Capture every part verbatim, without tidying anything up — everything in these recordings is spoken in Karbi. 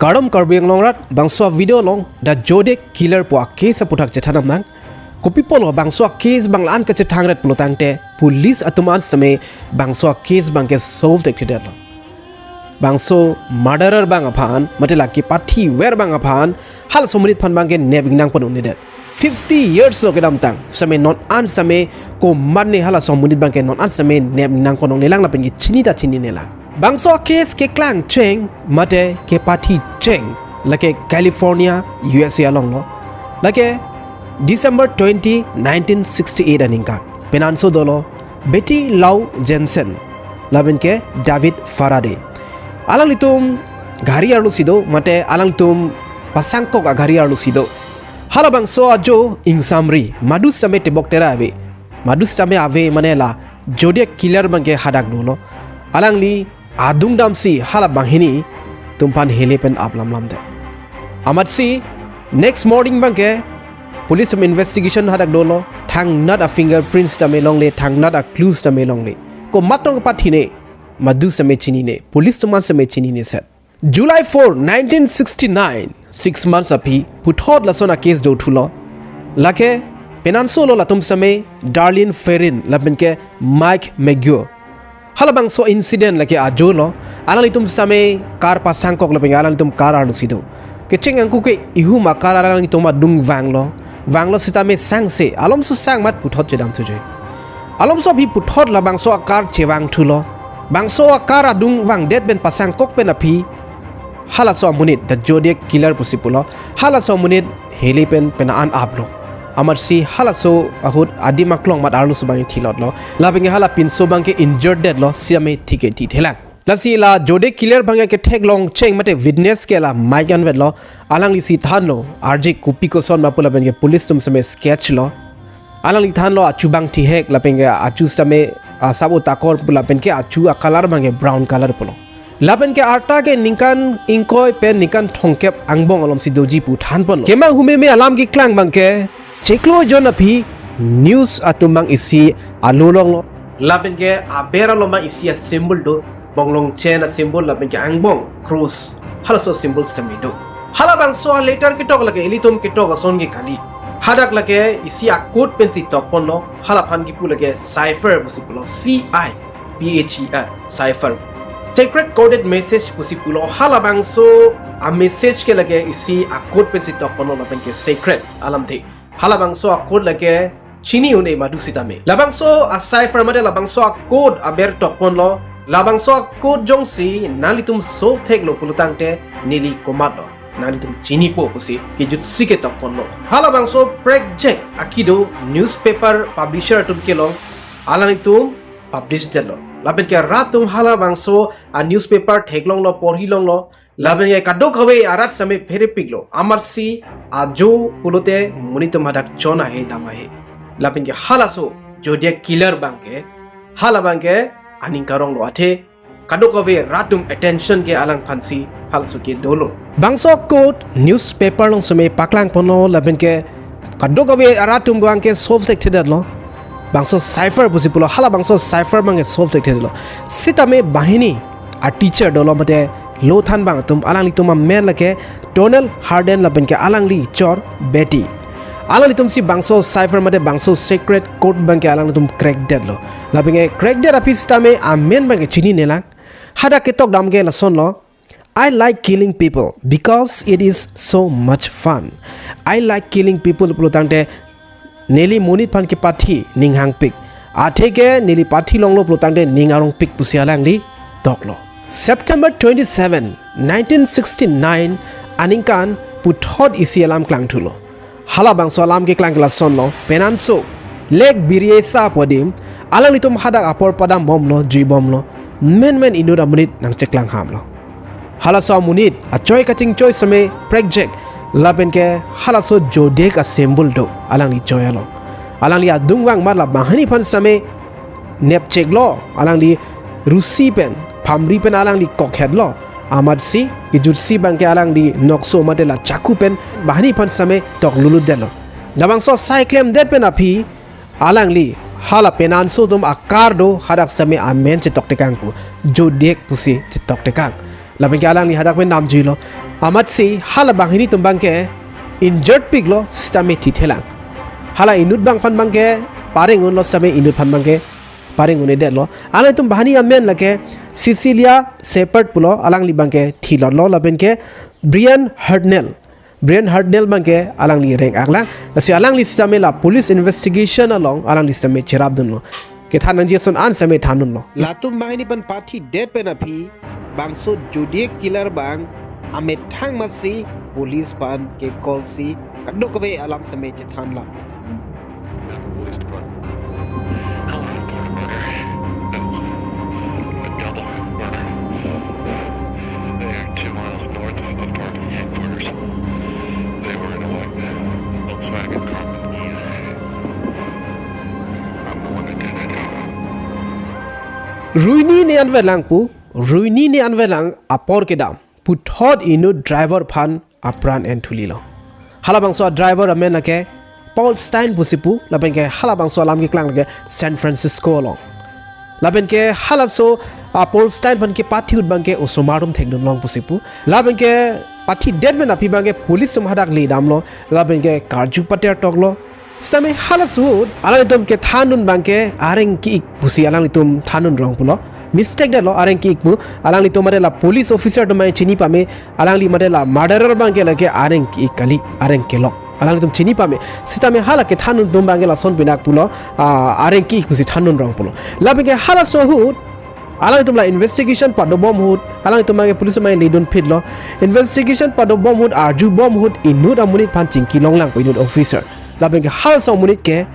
Kardom Karbi Anglong rat, bangso video along The Zodiac Killer pu a case aphuthak chethan nang. Kopi pulo bangso a case abang la-an kachethangret pulo tangte police atum an sitame bangso a case abangke solve thekthedetlo. Bangso murderer abang aphan, mate la kepathiver abang aphan, halaso amonit aphan abangke nep ingnang pon un-edet. Fifty years lo kedamtang, sitame non an sitame komatne halaso amonit abangke non an sitame nep ingnang pon ongnelang lapen ke chini ta chininelang. Bangso a case keklang cheng, mate kepathi cheng, lake California, U S A along lo. Lake December twenty, nineteen sixty-eight aningkan. Penanso dolo, Betty Lou Jensen, lapen ke David Faraday. Alanglitum gari arlo si do, mate alanglitum pasangkok a gari arlo si do. Halabangso ajo ingsamri, madu sitame tebok tera ave. Madu sitame ave mane la Zodiac Killer abangke hadak dolo. Alangli adung damsi hala banghini atum aphan hele pen ap lamlamdet. Amatsi next morning abangke police atum investigation hadak dolo, thangnat a fingerprints tame longle, thangnat a clues tame longle. Komat tong pathine, madu sitame chinine, police atum an sitame chinine set. July four, nineteen sixty-nine, six months aphi, puthot lason a case dothulo. Lake penanso lo latum sitame Darlene Ferrin lapen ke Mike McGuire. Halabangso incident lake ajo lo, alanglitum sitame car pasangkok lapen ke alanglitum car arlo si do. Kecheng angku ke ihum a car alanglitum adung vanglo. Vanglo sitame sangse, alomso sang mat puthot chedam thujoi. Alomso aphi puthot labangso a car chevangthulo. Bangso a car adung vangdet pen pasangkok pen aphi, halaso amonit, The Zodiac Killer pusi pulo, halaso amonit hele pen pena an aplo. Amatsi halaso ahut adim aklong mat arloso abang thilotlo. Lapen ke hala pinso abangke injured detlo, sitame thike thithelang. Lasi la Zodiac Killer abangke ketheklong cheng mate witness ke la Mike anvetlo. Alangli si thanlo, arje kopi koson ma pu lapen ke police atum sitame sketch lo. Alangli thanlo achu abang thihek lapen ke achu sitame, ah, sabo takor pu lapen ke achu a colour abangke brown colour pulo. Lapen ke arta ke ningkan ingkoi pen ningkan thomkep angbong alomsi doji pu than ponlo. Kemang humeme alam keklang abangke chiklo jon aphi news atum abang isi alo longlo. Lapen ke aber along abang isi a symbol do, bonglong chen a symbol lapen ke angbong cross, halaso symbols tame do. Halabangso a letter ketok lake ilitum ketok ason ke kali. Hadak lake isi a code pensi tok ponlo, halaphan kipu lake cipher pusi pulo, C I P H E R, cipher. Secret coded message pusi pulo, halabangso a message ke lake isi a code pensi tok ponlo lapen ke secret alamthe. Halabangso a code lake chini un-e madu sitame. Labangso a cipher mate labangso a code aber tok ponlo. Labangso a code jongsi nanglitum solve theklo pulo tangte neli komatlo, nanglitum chinipo pusi kejutsi ketok ponlo. Halabangso prekjak akido newspaper publisher atum kelong alanglitum publish detlo. Lapen ke rat atum halabangso a newspaper theklonglo, porhilonglo. Lapen ke kadokave arat sitame pherepiklo. Amatsi ajo pulote monit atum hadak chon ahe dam ahe. Lapen ke halaso Zodiac Killer abangke, hala abangke aning karonglo athe kadokave rat atum attention ke alangphansi halaso ke dolo. Bangso code newspaper along sitame paklang ponlo lapen ke kadokave arat atum abangke solve thekthedetlo. Bangso cipher pusi pulo, halabangso cipher abangke solve thekthedetlo. Sitame banghini a teacher dolo mate lo than abang atum, alanglitum amen lake Donald Hardin lapen ke alangli chor Betty. Alanglitumsi bangso cipher mate bangso secret code abangke alanglitum crack detlo. Lapen ke crack det aphi sitame amen abangke chininelang. Hadak ketok dam ke lasonlo. I like killing people because it is so much fun. I like killing people pulo tangte neli monit aphan kepathi ning hangpik. Atheke neli pathi longlo pulo tangte ning arongpik pusi alangli toklo. September twenty-seven, nineteen sixty-nine aningkan puthot isi alam klangthulo. Halabangso alam keklang ke lasonlo, penanso Lake Berryessa pu adim, alanglitum hadak apor padambomlo, juibomlo, menmen inut amonit nangcheklang hamlo. Halaso amonit achoi kachingchoi sitame prekjak, lapen ke halaso Zodiac a symbol do alangli choi along. Alangli adung vang mat la banghini aphan sitame nepcheklo, alangli rusi pen, phamri pen alangli kokhetlo. Amatsi kejutsi abangke alangli nokso mate la chaku pen banghini aphan sitame tok lulutdetlo. Labangso sai klemdet pen aphi alangli hala penanso atum a car do, hadak sitame amen chetok tekang pu, Zodiac pusi chetok tekang. Lapen ke alangli hadak pen namjuilo. Amatsi hala banghini atum abangke injured piklo sitame thithelang. Hala inut abang aphan abangke pareng unlo sitame inut aphan abangke pareng un-edetlo. Alangtum banghini amen lake Cecilia Shepherd pulo, alangli abangke thilotlo, lapen ke Brian Hartnell. Brian Hartnell abangke alangli reng-aklang. Lasi alangli sitame la police investigation along alangli sitame cherapdunlo. Kethan nangji ason an sitame thandunlo. Latum banghini aphan pathidet pen aphi bangso Zodiac killer abang amethang amatsi police aphan ke-call si kadokave alam sitame chethanlang. Police department. California border. A double border. They are two miles north of Parkland headquarters. They were in a white Volkswagen Combi. I'm the one that did it. Ruini ne anvelang pu, ruini ne anvelang apor kedam puthot inut driver aphan apran enthulilo. Halabangso a-driver amen lake Paul Stine pusi pu, lapen ke halabangso alam keklang lake San Francisco along. Lapen ke halaso a-Paul Stine aphan kepathiut abangke osomar atum thekdunlong pusi pu. Lapen ke pathidet pen aphi abangke police atum hadak ledamlo. Lapen ke karju pater toklo. Sitame halaso ahut alanglitum kethandun abangke areng ki-ik pusi alanglitum thandun rong pulo. Mistake detlo, areng ki-ik pu. Alanglitum mate la police officer atum abang chini pame, alangli mate la murderer abangke lake areng ki-ik kali, areng kelok. Alanglitum chini pame. Sitame hala kethandun atum abangke lason pinak pulo, ah, areng ki-ik pusi thandun rong pulo. Lapen ke halaso ahut alanglitum la investigation padobom ahut, alanglitum abangke police atum abang ledun phitlo. Investigation padobom ahut, arjubom ahut, inut amonit aphan chingki longlang pu inut officer. Lapen ke halaso amonit ke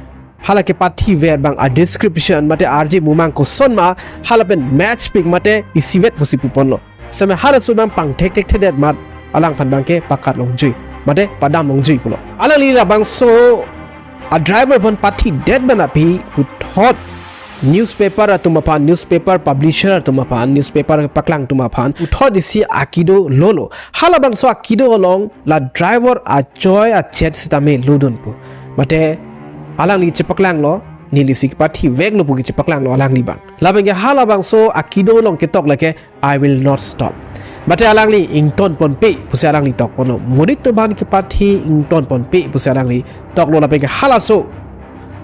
hala kepathiver abang a-description mate arje mumang koson ma hala pen match pik mate isivet pusi puponlo. Sitame halaso abang pangthekthekthedet amat alangphan abangke pakat longjui mate padam longjui pulo. Alangli labangso a-driver aphan pathidet pen aphi puthot newspaper atum aphan, newspaper publisher atum aphan, newspaper paklang atum aphan puthot isi akido lolo. Halabangso akido along la driver achoi achet sitame lodun pu. Mate alangli chepaklanglo, neli si kepathiveklo pu ke chepaklanglo alangli abang. Lapen ke halabangso akido along ketok lake, "I will not stop." Mate alangli ingtonponpe pusi alangli tokponlo. Monit atum aphan kepathi ingtonponpe pusi alangli toklo, lapen ke halaso,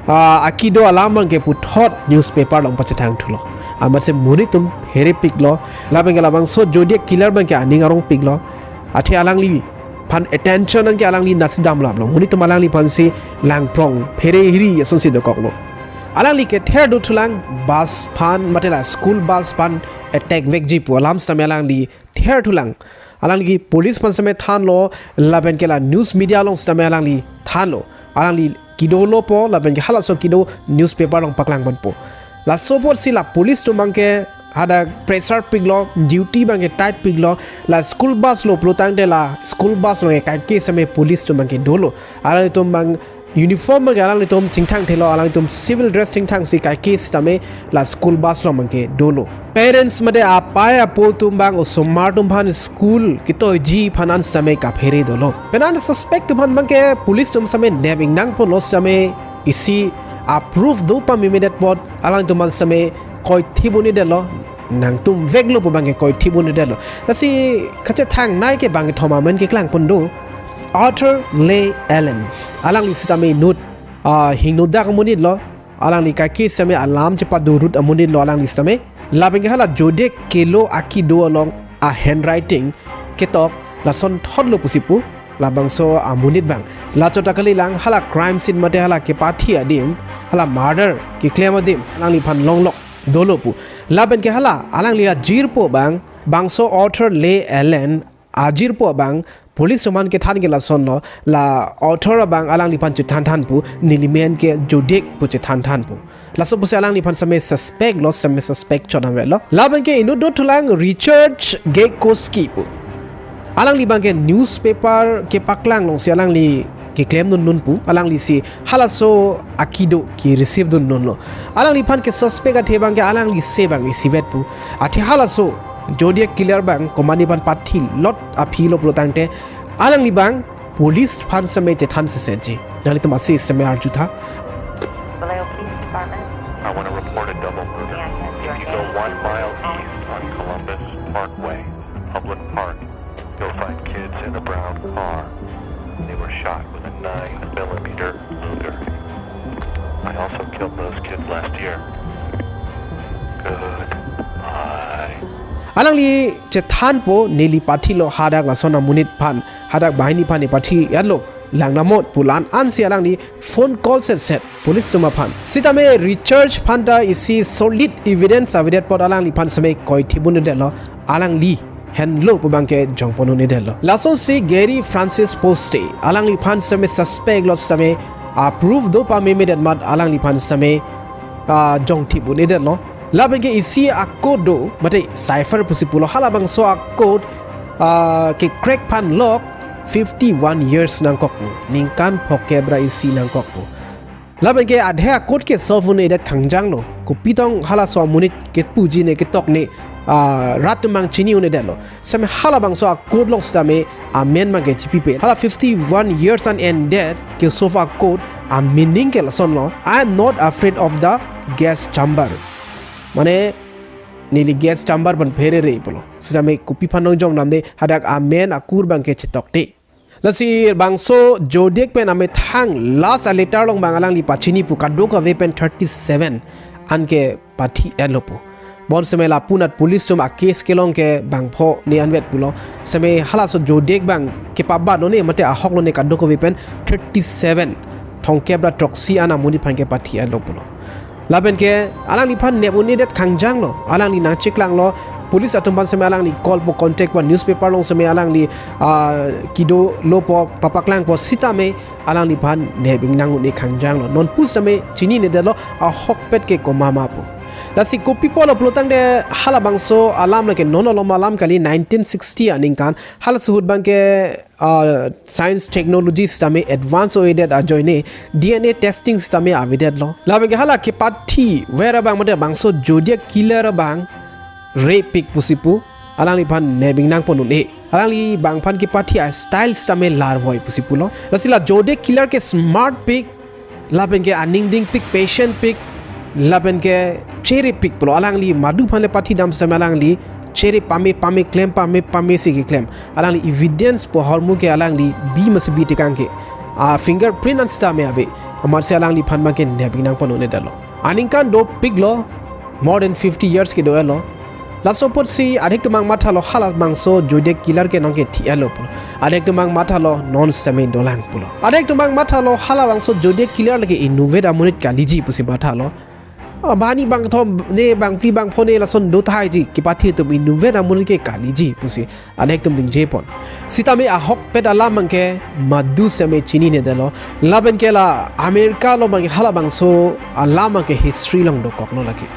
ah, akido alam abangke puthot newspaper along pachethang thulo. Amatsi monit atum pherepiklo. Lapen ke labangso Zodiac killer abangke aning arongpiklo. Athe alangliphan attention anke alangli nasi damlaplo. Monit atum alangliphan si langprong phere hiri asonsi dokoklo. Alangli kether dothulang bus aphan mate la school bus aphan attack vekji pu alam sitame alangli therthulang. Alangli police aphan sitame thanlo, lapen ke la news media along sitame alangli thanlo. Alangli kido lopo, lapen ke halaso kido newspaper along paklangponpo. Laso apotsi la police atum abangke hadak pressure piklo, duty abangke tight piklo, la school bus lo pulotangte la school bus along ke kaike sitame police atum abangke dolo. Alangtum abang uniform abangke alanglitum chingthangthelo, alanglitum civil dress chingthangsi kaike sitame la school bus along abangke dolo. Parents mate apei apo atum abang osomar atum aphan school ketoiji aphan an sitame kaphere dolo. Penang suspect atum aphan abangke police atum sitame nep ingnangponlo sitame isi a-proof do pamemedetpot alangtum aphan sitame koithip un-edetlo, nangtum veklo pu abangke koithip un-edetlo. Lasi kachethangnei ke bangkethom amen keklangpon do. Arthur Lee Allen. Alangli sitame inut, ah, hingnodak amonitlo. Alangli kaike sitame alam chepadorut amonitlo alangli sitame. Lapen ke hala Zodiac kelo akido along a-handwriting ketok lasonthotlo pusi pu labangso amonit abang. La chot ta kalilang, hala crime scene mate hala kepathi adim, hala murder keklem adim alangliphan longlok dolo pu. Lapen ke hala alangli ajirpo abang, bangso Arthur Lee Allen ajirpo abang police atum aphan kethan ke lasonlo, la Arthur abang alangliphan chethan than pu, neli men ke Zodiac pu chethan than pu. Laso pusi alangliphan sitame suspect lo, sitame suspect chot avelo. Lapen ke inut dothulang Richard Gatkowski pu. Alangli abangke newspaper kepaklang alongsi alangli keklemdun dun pu, alanglisi halaso akido ke-receive dun dunlo. Alangliphan ke-suspect athe abangke alangli se abang isivet pu. Athe halaso Zodiac killer abang komatne aphan pathilot aphi lo pulotangte alangli abang police aphan sitame chethan sesetji. Nanglitum ase sitame arjutha. Vallejo Police Department. I want to report a double murder. May I have your name? One mile east on Columbus Parkway. Public in a brown car. They were shot with a nine millimeter Luger. I also killed those kids last year. Goodbye. Alangli chethanpo, neli pathilo hadak lason amonit aphan, hadak banghini aphan ne pathi-etlo, lang namot pu la-an ansi alangli phone call setset police atum aphan. Sitame Richard aphan ta isi solid evidence avedet apot alangliphan seme koithip un-edetlo, alangli henlo pu abangke jongpon un-edetlo. Lasonsi Gary Francis Poste, alangliphan seme suspect lo sitame, a proof do pamemedet amat alangliphan seme, ah, jongthip un-edetlo. Lapenke isi a-code do, mate cipher pusi pulo, halabangso a-code, ah, ke-crack aphan lok fifty-one years nangkokpo, ningkan phokep ra isi nangkokpo. Lapenke adhe a-code ke solve un-edet khangjanglo. Kopi tong halaso amonit kepuji ne ketok ne, ah, rat atum abang chini un-edetlo. Sitame halabangso a-code along sitame amen abangke chipipe. Hala fifty-one years an ended ke-solve a-code a-meaning ke lasonlo, "I am not afraid of the gas chamber." Mane neli gas chamber pen pherere pulo. Sitame kopi aphan nongjong namde, hadak amen akur abangke chetokte. Lasi bangso Zodiac pen amethang last a-letter along abang alangli pachini pu kadokave pen thirty-seven anke pathi-etlo pu. Bonseme lapu-anat police atum a-case kelong ke bangpho ne anvet pulo. Seme halaso Zodiac abang kepabatlo ne mate ahoklo ne kadokave pen thirty-seven, thomkep ra throksi an amonit aphan ke pathi-etlo pulo. Lapenke alangliphan nep un-edet khangjanglo. Alangli nangcheklanglo. Police atum aphan seme alangli call po, contact po, newspaper along seme alangli, ah, kedolo po, papaklangpo, sitame alangliphan nep ingnang un-e khangjanglo. Non pusitame chininedetlo ahokpet ke komat ma pu. Lasi kopi apotlo pulotangte halabangso alam lake non alom alam kali, nineteen sixty aningkan. Halaso ahut abangke, ah, science technology sitame advance un-edet ajoine D N A testing sitame avedetlo. Lapenke hala kepathiver abang mate bangso Zodiac killer abang repik pusi pu, alangliphan nep ingnangpon un-e. Alangli bang aphan kepathi a-style sitame larvoi pusi pulo. Lasi la Zodiac killer ke smartpik, lapenke aning dingpik, patientpik, lapenke cherepik pulo. Alangli madu aphan le pathidam sitame alangli chere pame pame, klem pame pamesi keklem. Alangli evidence pu ahormu ke alangli bi masi bi tekang ke, a-fingerprint an sitame ave. Amatsi alangliphan abangke nep ingnangpon un-edetlo. Aningkan dopiklo, more than fifty years kedo-etlo. Laso apotsi adhek atum abang mathalo halabangso Zodiac killer ke nonke thi-etlo pulo. Adhek atum abang mathalo non sitame dolang pulo. Adhek atum abang mathalo halabangso Zodiac killer lake inutvet amonit kaliji pusi mathalo. Ah, banghini bangkethom ne bangphli bangpho ne lason do tahai ji, kepathi atum inutvet amonit ke kaliji pusi adhek atum dingjepon. Sitame ahokpet alam abangke madu sitame chininedetlo. Lapenke la America along abangke halabangso alam abangke history along dokoklo lake.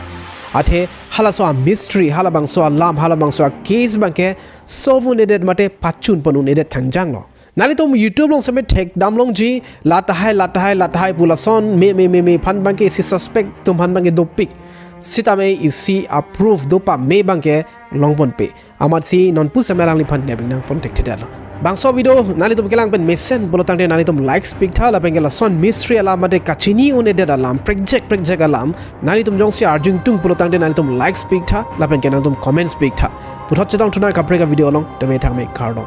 Athe halaso a-mystery, halabangso alam, halabangso a-case abangke solve un-edet mate pachunpon un-edet khangjanglo. Nanglitum YouTube along seme thekdam longji, la tahai, la tahai, la tahai pu lason me me me me aphan abangke isi suspect atum aphan abangke dopik. Sitame isi a-proof do pame abangke longponpe. Amatsi non pusitame alangliphan nep ingnangpon thekthedetlo. Bangso video nanglitum kelang pen mesen pulotangte nanglitum likes piktha, lapenke lason mystery alam mate kachini un-edet alam, prekjak prekjak alam nanglitum jongsi arju ingtung pulotangte nanglitum likes piktha, lapenke nangtum comments piktha. Puthot chetongthu nang kaprek a-video along, tame thangme, kardom.